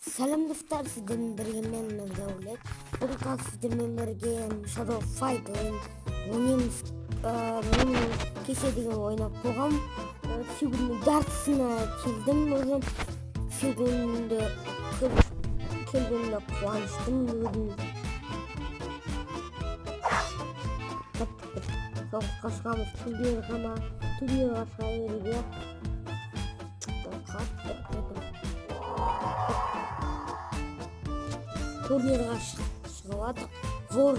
Сәлем, достар, сіздермен бірге мен, Нұрдәулет. Бүгін қазір сіздермен бірге Shadow Fight ойын ойнаймыз. Мен кеше деген ойнап қойғам. Фигурның жартысына келдім уже. Фигурымды келгеніне қуаныштымын өзім. Кеттік, соғысқа шығамыз, турнирға ма? Турнирға шыға беруге. Қатты турнирға шығып жатыр. Вор,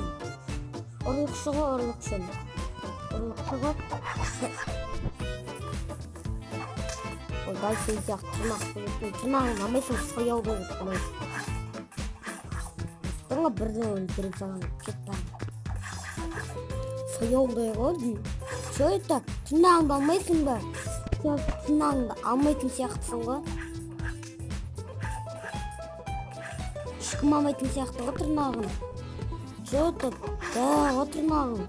ұрлықшы ғой, ұрлықшы, ұрлықшы ғой. Ойбай, сен сияқты тырнақ, тырнағын алмайсың, сояу болып қалмайсың ғой, бірден өлтіріп саламын. Кет бар, сояудай ғой. Че это, тырнағыңды алмайсың ба? Сен тырнағыңды алмайтын сияқтысың ғой. Ешкім алмайтын сияқты ғой тырнағын. Че это, да ғой, тырнағың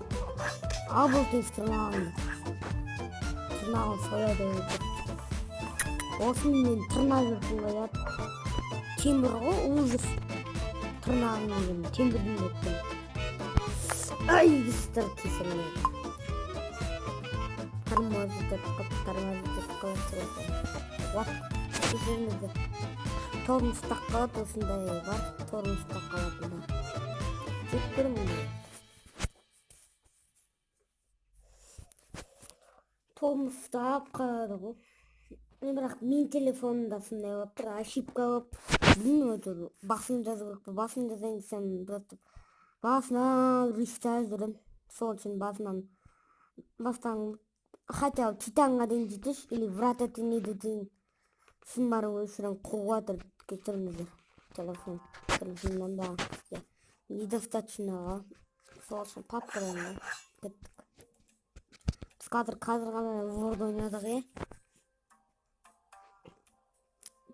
ал, бұл тез тырнағыңды, тырнағын сояудай болып кетті. Осыны мен тырнап жүргім келеді. Темір ғой, ужас, тырнағың деген темірден кеткен. Ай, достар, кешіріңіз, тормозить етіп қалып, тормозить етіп қалады. Вот, кешіріңіздер, тормоз ұстап қалады, осындай бар, тормоз ұстап қалатындар. Жек көремін мұндай тормоз ұстап қалады ғой. Мен бірақ, мен телефонымда сондай болып тұр, ошибка болып, білмеймін әйтеуір. Басын жазу керек па? Басын жазайын десем, просто басынан рестарт жүремін. Сол үшін басынан бастан хотя бы Титанға дейін жетеші или Врата Тенейді дейін, сосын барып өшіремін. Қуып жатыр, кешіріңіздер. Телефоннан да, иә, недостаточно ғой, сол үшін папкадан да. Кеттік. Біз қазір ғана ворд ойнадық, иә,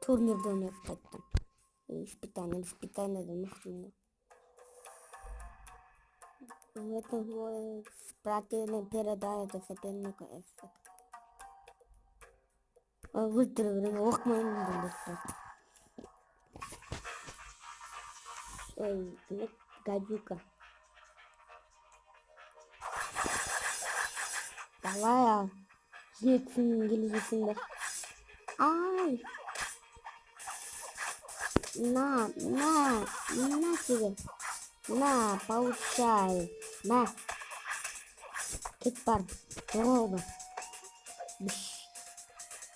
турнирде ойнадық қайтадан. Испытание, испытаниеда мықтымын ғой. В этом бою противник передает сопернику эффект. Өлтіре беремін, оқымаймын достар. Ой, кім еді? Гадюка. Давай, ал. Жетсін, келе жетсін бе? Ай! На, на, на тебе. На, получай. На. Кет бар. Жоғал бар.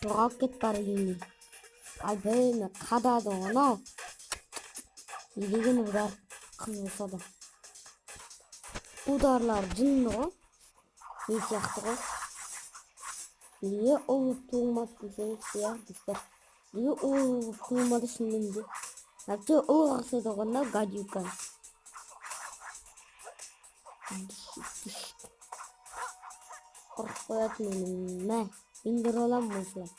Жоғалып кет бар үйіңе. Айбай, мен қадады ғой анау. Не деген удар, қыз болса да. Ударлар жынды ғой. Мен сияқты ғой. Неге ұл болып туылмады десеңіз, иә, достар. Неге ұл болып туылмады шынымен де? Вообще ұлға ұқсайды ғой мынау гадюка. Ұрып қояды мені. Мә, мен де ұра аламын осылай.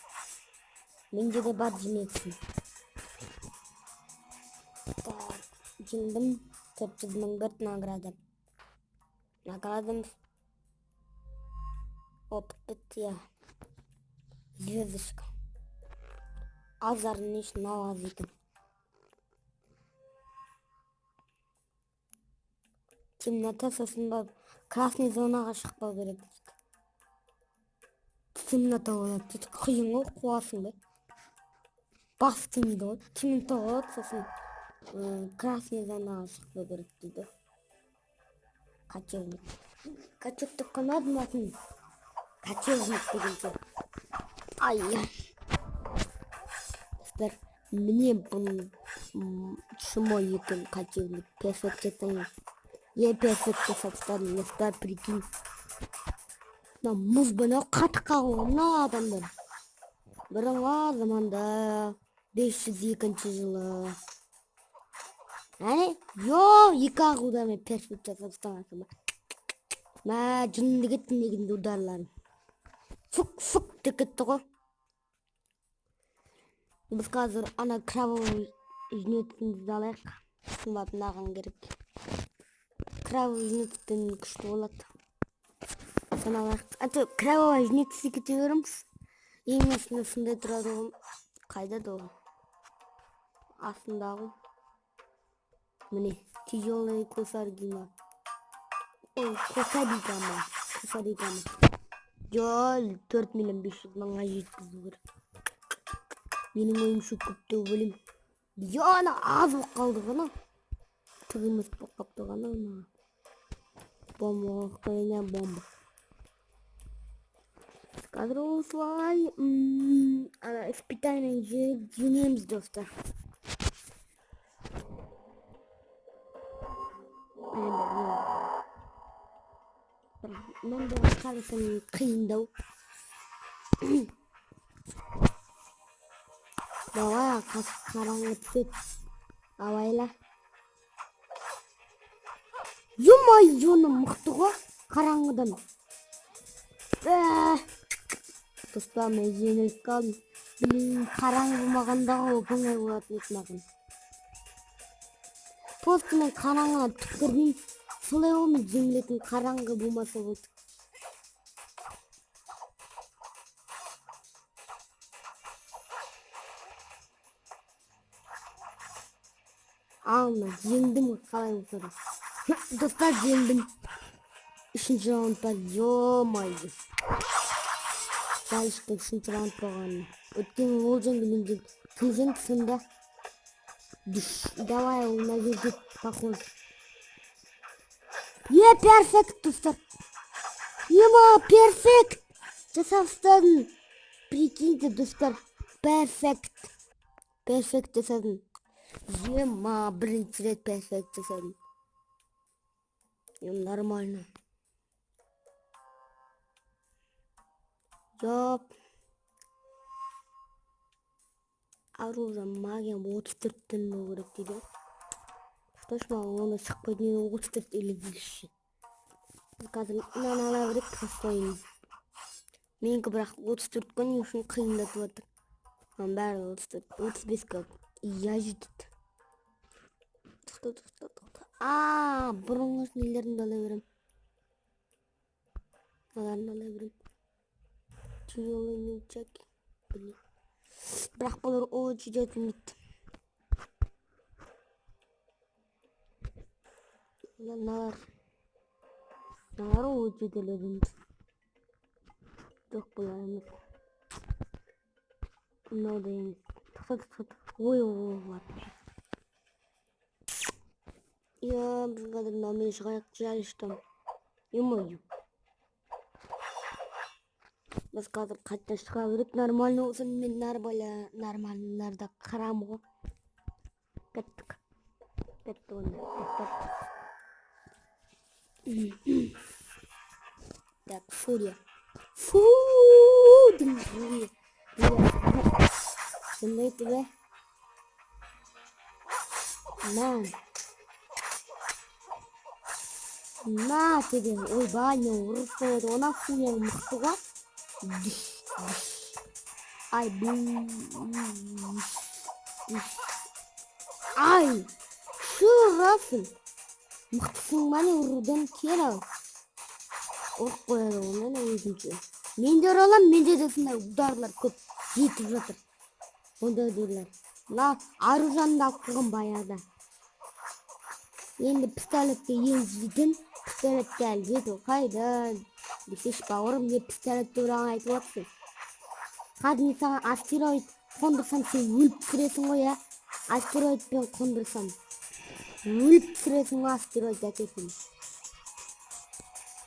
Менде де бар жинексің. Так, жеңдім. 400 000 бір награда. Наградамыз. Опыт бітті, иә. Звездочка. Азар не үшін мынау аз екен? Темнота, сосын барып красный зонаға шықпау керек дейді. Темнота болады дейді. Қиын ғой, қуасың ба? Бас тимейді ғой. Темнота болады, сосын красный зонаға шықпау керек дейді. Кочевник. Качок деп қоймадым атын. Кочевник дегенше. Ай. Достар, міне, бұның чмо екен кочевник. Перфект жасаймын. Я перфект жасап тастадым, достар, прикинь. Мына мұз мынау қатып қалған ғой мына адамдар. Бұрынғы заманда, 502 жылы. Әне, йо, екі ақ удармен перфект жасап тастаған ба? Мә, жынды кеттім дегенде ударларым. Фук, фук деп кетті ғой. Біз қазір ана кровавый жнецімізді алайық. Сосын барып мынаған керек. Кровавый жнецпен күшті болады. Соны алайық. А то кровавый жнецті кете береміз. Ең астында сондай тұрады ғой. Қайда да ол? Астындағы. Міне, тяжелый косаргина. Ой, косаригама. Косаригама. Жол 4 миллион 500 мыңға жеткізу керек. Менің ойымша, көп деп ойлаймын. Ана аз болып қалды ғана. Түк емес болып қалыпты ғана ана. Бомба қойна, бомба. Қазір осылай ана испытание жеңеміз, достар. Енді бірақ мындай қарасаң, қиындау. Давай, қараңғы түседі. Абайла. Ё-моё, мықты ғой қараңғыдан. Ә, достар, мен жеңіліп қалдым. Блин, қараңғы болмағанда ғой, оп оңай болатын еді маған. Просто мен қараңғыдан түк көрмеймін. Солай ғой, мен жеңілетін, қараңғы болмаса болды. Ал, мына жеңдім ғой, қалай болса да. Достар, жеңдім. Үшінші раунд бар, ё-моё. Дальше үшінші раунд болғанын. Өйткені ол жеңді, мен жеңдім. Кім жеңді сонда? Дүш. Давай, ол мына жерде похож. Е, перфект, достар. Ема, перфект. Жасап тастадым. Прикиньте, достар. Перфект. Перфект жасадым. Ема, бірінші рет перфект жасадым. Ем, нормально. Жоқ. Оружие, магия 34-тен болу керек дейді. Точно оны шықпайды, мен 34 или 5. Біз қазір мынаны ала берейік, простойын. Менікі бірақ 34 қой, не үшін қиындатып жатыр? Мынаның бәрі 34, 35-ке иә жетеді. Тоқта, тоқта, тоқта. А, бұрынғы нелерімді ала беремін. Мыналарын ала беремін. Тяжелый нунчак. Блин. Бірақ бұлар очень жетілмейді. Мыналар. Мыналар өте жетіледі. Жоқ, бұлар емес. Мынау да емес. Тоқта, тоқта. Ой, ой, ой. Иә, біз қазір мынаумен шығайық, жаль, что. Ё-моё. Біз қазір қайтадан шыға берейік. Нормально болсын, мен нормально, нормальныйларда қарамын ғой. Кеттік. Кеттік онда, достар. Так, фурия. Фу, дым, фурия. Фурия. Сондай тебе. На. На тебе. Ойбай, мен ұрып қояды. Она фурия мықты ғой. Дыш, дыш. Ай, бум. Дыш. Ай! Шу ұрасың. Мықтысың ба, не ұрудан? Кел, ал. Ұрып қояды ғой мені өзінше. Мен де ұра аламын, менде де сондай ударлар көп жетіп жатыр. Ондай ударлар. Мына оружиені алып қойған баяғыда. Енді пистолетке ең жетін, пистолетке әлі жету қайда? Десеші, бауырым, не пистолет туралы айтып отырсың? Қазір мен саған астероид қондырсам, сен өліп түсіресің ғой, иә? Астероидпен қондырсам. Өліп түсіресің ғой, астероид әкесін.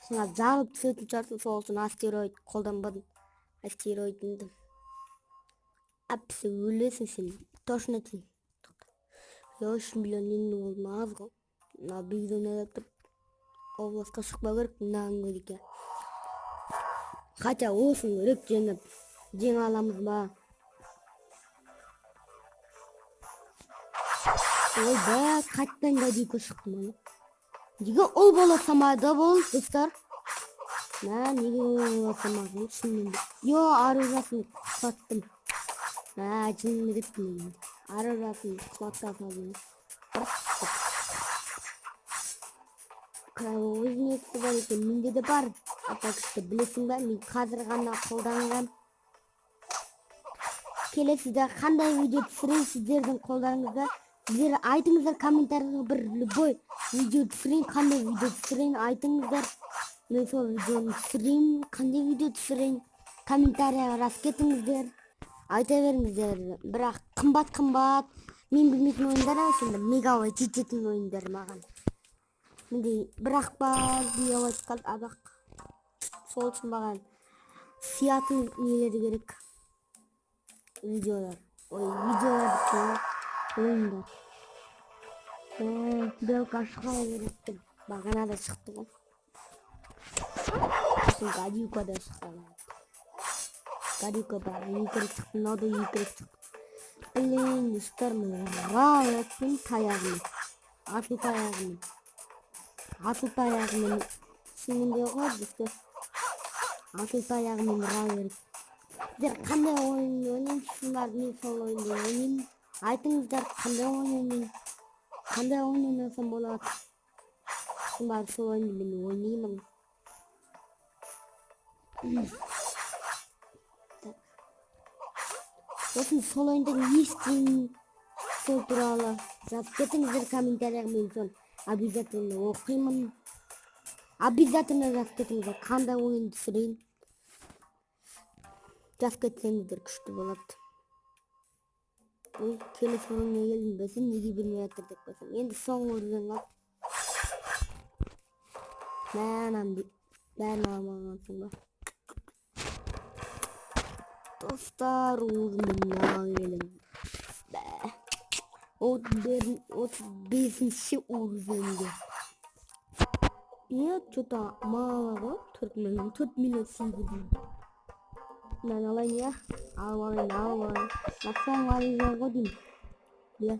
Сен жарылып түсетін шығарсың, сол үшін астероид қолданбадым. Астероидыңды. Әпсі өлесің сен. Точно айтайын. Я, 3 миллион енді ол аз ғой. Мына бигден тұр. Областқа шықпау керек, мынаған керек екен. Хотя болсын керек, жеңіп. Жеңе аламыз ба? Ойбай, қайтадан гадюка шықты мана. Неге ол бола салмады бұл, достар? Мә, неге ол бола салмады шынымен де? Йо, оружиесін құлаттым. Мә, жынды кеттім енді. Оружиесін құлата салдым. Кровавый жнеці бар екен, менде де бар. Ата күшті білесің ба, мен қазір ғана қолданған. Келесіде қандай видео түсірейін, сіздердің қолдарыңызда. Сіздер айтыңыздар комментарийға, бір любой видео түсірейін. Қандай видео түсірейін, айтыңыздар, мен сол видеоны түсірейін. Қандай видео түсірейін, комментарийға жазып кетіңіздер, айта беріңіздер. Бірақ қымбат қымбат, мен білмейтін ойындар емес енді, мегабайт жететін ойындар маған. Менде бірақ бар мегабайт қалды абақ, сол үшін маған сиятын нелер керек, видеолар, ой, видеолар деп, ойындар. Белка шыға керек деп, бағана да шықты ғой. Сосын гадюка да шықты. Гадюка бар, екі рет шықты, мынау да екі рет шықты. Блин, достар, мен ұра таяғымен, асыл таяғымен, асыл таяғымен. Шынымен ғой, достар, асыл таяғымен ұра керек. Сіздер қандай ойын ойнайсыңдар, мен сол ойынды ойнаймын. Айтыңыздар, қандай ойын ойнаймын, қандай ойын ойнасам болады. Сосын барып сол ойынды мен ойнаймын. Так. Сосын сол ойында не істеймін, сол туралы жазып кетіңіздер комментарийға. Мен соны обязательно оқимын. Обязательно жазып кетіңіздер, қандай ойын түсірейін, жазып кетсеңіздер, күшті болады. Ой, келесі уровеньге келдім бәсе, неге бермей жатыр деп қойсам. Енді соңғы уровень қалды. Мә, мынаны бәрін алмағансың ба? Достар, уровень келдім. Бә. 35-інші уровеньге. Нет, что-то мало ғой. 4 миллион, 4 миллион 800. Мынаны алайын, иә, алып алайын, алып алайын. Мына соңғы оружие ғой деймін, иә.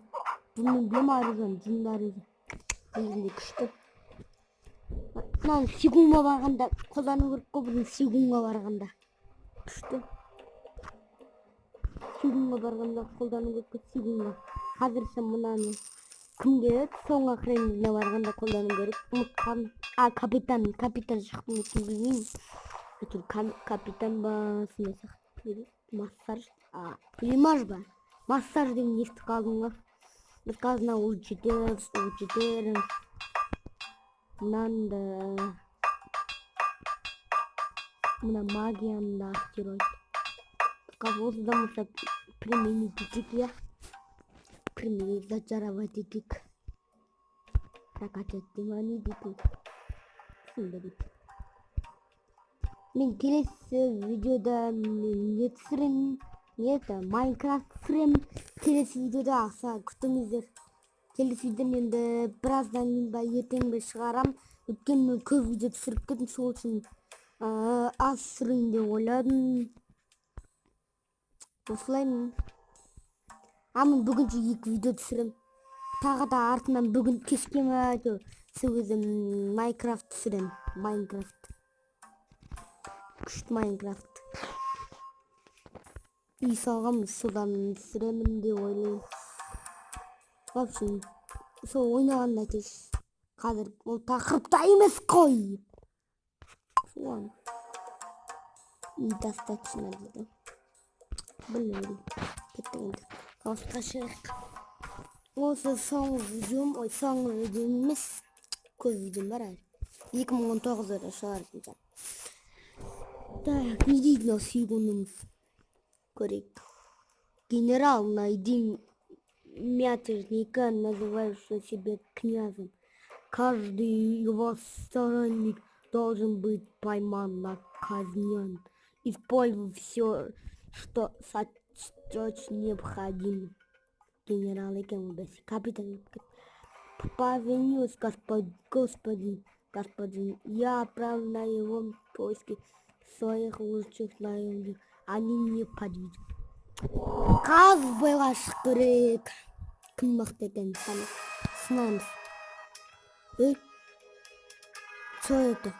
Бұл мен білемін, оружие, жынды оружие негізінде, күшті. Мынаны Сигунға барғанда қолдану керек қой. Бұны Сигунға барғанда күшті, Сигунға барғанда қолдану керек қой. Сигунға қазірше мынаны кімге еді, соңғы охраннигіне барғанда қолдану керек. Ұмытқан. А, капитан, капитан шықты ма екен, білмеймін әйтеуір. Капитан ба, сондай сияқты. Массаж, а, плимаж ба, массаж деген естіп қалдым ғой. Біз қазір мына улучшить улучшить мынаны да, мына магияны да, астероид. Қазір осыдан бастап применить етейік, иә, применить, зачаровать етейік, прокачать дей ма, не дейтін, түсінбедім мен. Келесі видеода мен не түсіремін? Не это, Майнкрафт түсіремін келесі видеода, аса күтіңіздер. Келесі видеоны енді біраздан кейін ба, ертең бе шығарам. Өйткені мен көп видео түсіріп кеттім, сол үшін аз түсірейін деп ойладым. Осылай. А мен бүгінше екі видео түсіремін, тағы да артынан бүгін кешке ма, әйтеуір сол кезде Майнкрафт түсіремін. Майнкрафт күшті, Майнкрафт үй салғанбыз, содан түсіремін деп ойлаймын. В общем, сол ойнағанды айтайыншы, қазір ол тақырыпта емес қой. Соған недостаточно дейді, білмеймін. Кеттік енді, дауысқа шығайық. Осы соңғы видеом, ой, соңғы видеом емес, көп видеом бар әлі, 2019-да да шығаратын шығар. Так, не дейді мынау сүйгеніміз, көрейік. Генерал, найди мятежника, называющего себя князем. Каждый его сторонник должен быть пойман и казнен. Используй все, что сочтешь необходимым. Генерал екен ол бәсе, капитан. Повинуюсь, господин, господин. Я отправлю на его поиски своих лучших наемников. Они не подведут. Қазбайға шығу керек. Кім мықты екенін сынаймыз. Ей, что это?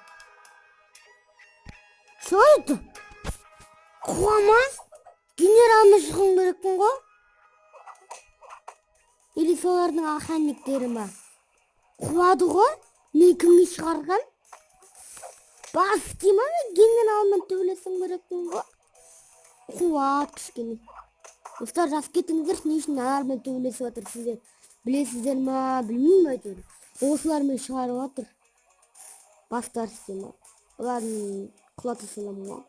Что это? Қуама? Генералмен шығуым керекпін ғой? Или солардың охранниктері ма? Қуады ғой? Мен кімге шығарған? Бас дей ма, мен генералмен төбелесуім керекпін ғой? Қуады кішкене. Достар, жазып кетіңіздерші, не үшін аналармен төбелесіп жатыр, сіздер білесіздер ма, білмеймін әйтеуір. Осылармен шығарып жатыр. Бастар система. Олардың құлата саламын ғой.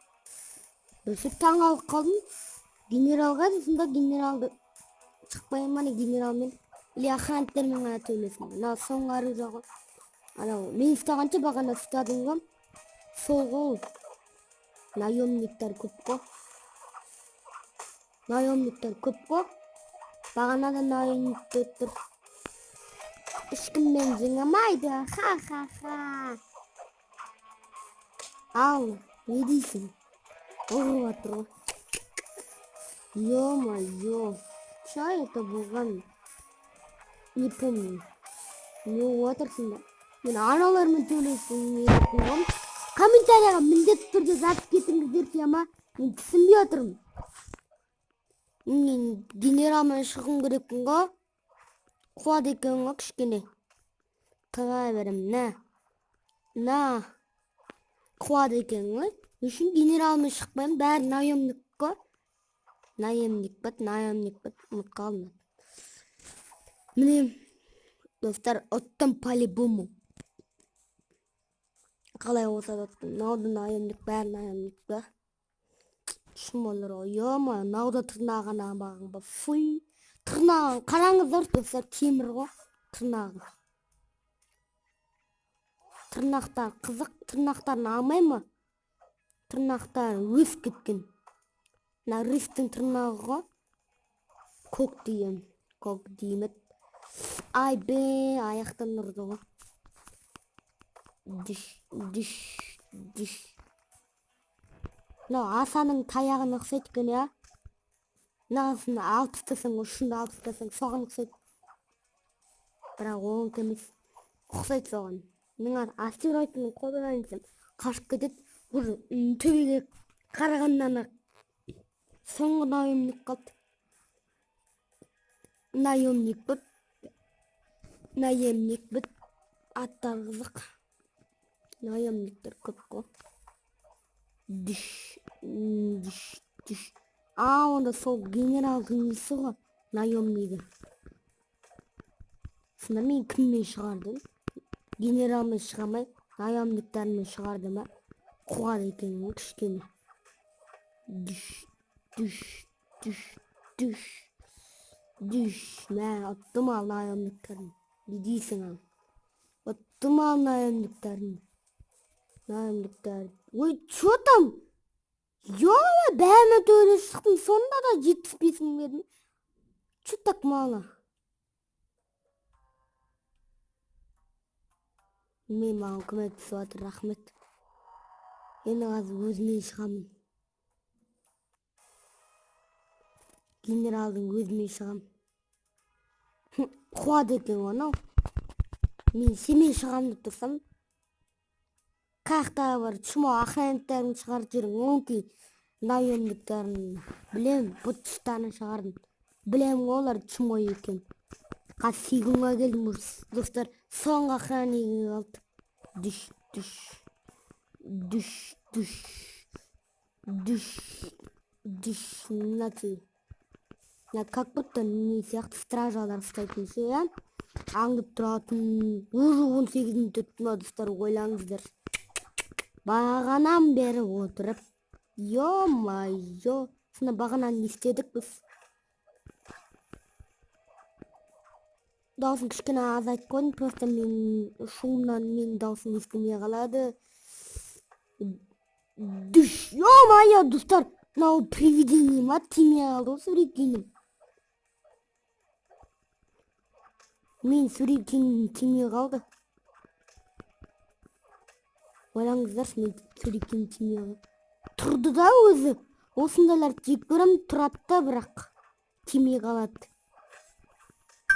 Бірінші таң алып қалдым. Генерал қайда сонда? Генералды шықпаймын ма, не генералмен или охранниктермен ғана төбелесің? Мынау соңғы оружие ғой. Анау мен ұстағанша, бағана ұстадым ғой. Сол ғой. Наемниктер көп қой. Наемниктер көп қой. Бағана да наемниктер тұр. Ешкім мені жеңе алмайды. Ха-ха-ха. Ал, не дейсің? Ұрып жатыр ғой. Ё-моё. Что это болған? Не помню. Не болып жатырсың да? Мен аналармен төбелесуім керекпін ғой. Комментарияға міндетті түрде жазып кетіңіздер, ма? Мен түсінбей отырмын. Мен генералмен шығуым керекпін ғой. Қуады екен ғой кішкене. Тыға беремін, на. На. Қуады екен ғой. Не үшін генералмен шықпаймын? Бәрі наемник қой. Наемник па, наемник па, ұмытып қалдым. Міне, достар, ұттым по-любому. Қалай болса да ұттым. Мынау да наемник, бәрі наемник па? Шмолар ғой. Ё-моё, мынау да тырнағына бағың ба? Фуй. Тырнағын қараңыздар, достар, темір ғой тырнағы. Тырнақтар қызық, тырнақтарын алмай ма? Тырнақтары өсіп кеткен. Мына рыстың тырнағы ғой. Көк деген, көк деймін. Ай бе, аяқтан ұрды ғой. Диш, диш, диш. Мынау асаның таяғына ұқсайды екен, иә? Мынасын алып тастасаң, ұшында алып тастасаң, соған ұқсайды. Бірақ онікі емес. Ұқсайды соған. Мен астероидтың қолданайын десем, қашып кетеді. Уже төбеге қарағаннан ақ соңғы наемник қалды. Наемник біт. Наемник біт. Аттары қызық. Наемниктер көп қой. Диш, диш, диш. А, онда сол генералдың несі ғой, наемнигі. Сонда мен кіммен шығардым? Генералмен шыға алмай, наемниктармен шығарды ма? Қуады екен ғой кішкене. Диш, диш, диш, диш, диш. Мә, ұттым ал наемниктарын. Не дейсің ал? Ұттым ал наемниктарын. Наемниктар. Ой, чё там? Ё, бәріне төбелесіп шықтым, сонда да 75 000 бердім. Чё так мало? Мен маған көмектесіп жатыр, рахмет. Енді қазір өзімен шығамын. Генералдың өзімен шығамын. Қуады екен ғой анау. Мен сенімен шығамын деп тұрсам, қаяқта бар чмо охранниктарын шығарып жүрің, өңкей наемниктарын білем, бұтыштарын шығардым. Білем ғой олар чмо екен. Қазір секундқа келдім уже, достар, соңғы охраннигі қалды. Дүш, дүш, дүш, дүш, дүш, дүш, мына. Мына как будто не сияқты, стражалар ұстайтын ше, иә? Аңдып тұратын. Уже 18 минут өтті ма, достар, ойлаңыздар. Бағанан бері отырып, ё-моё, сонда бағана не істедік біз? Дауысын кішкене азайтып қойдым, просто мен шумнан менің дауысым естілмей қалады. Дүш, ё-моё, достар, мынау привидение ма, тимей қалды ғой суреткенім. Мен суреткенім тимей қалды. Ойлаңыздаршы, мен суреткенім тимей қалды. Тұрды да өзі. Осындайларды жек көремін, тұрады да, бірақ тимей қалады.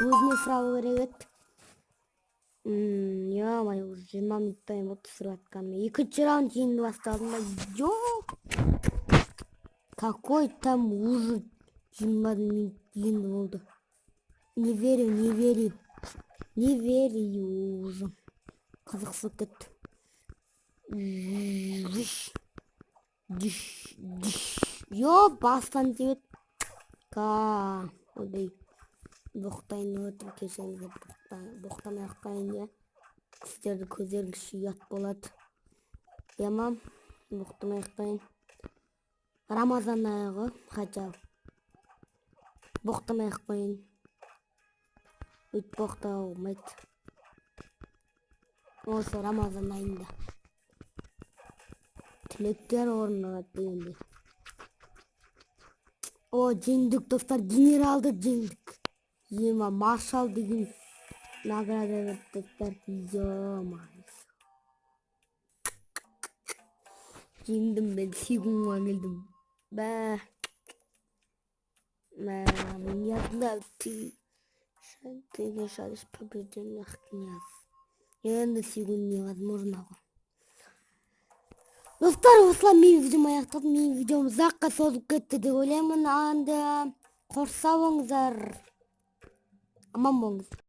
Өзіне сұрау керек еді. Ё-моё, уже 20 минуттай болды түсіріп жатқаныма. Екінші раунд енді басталды ма? Жоқ. Какой там уже 20 минут енді болды. Не верю, не верю. Не верю уже. Қызықсып кетті. Диш, диш, диш. Ё, бастан тебеді. Ка ойбай, боқтайын деп отырмын, кешіріңіздер, боқтамай ақ қояйын, иә. Сіздердің көздеріңіз ұят болады, иә ма? Боқтамай ақ қояйын, Рамазан айы ғой, хотя боқтамай ақ қояйын, өйтіп боқтауға болмайды осы Рамазан айында. Тілектер орындалады дегенде. О, жеңдік, достар, генералды жеңдік. Ема, маршал деген награда берді, достар. Ё-моё, жеңдім мен, сегунға келдім. Бә, мә, я знаю, ты не шаришь побежденных, князь. Енді сегун невозможно ғой, достар. Осылай менің видеом аяқталды. Менің видеом ұзаққа созылып кетті деп ойлаймын. Енді қош, сау болыңыздар, аман болыңыздар.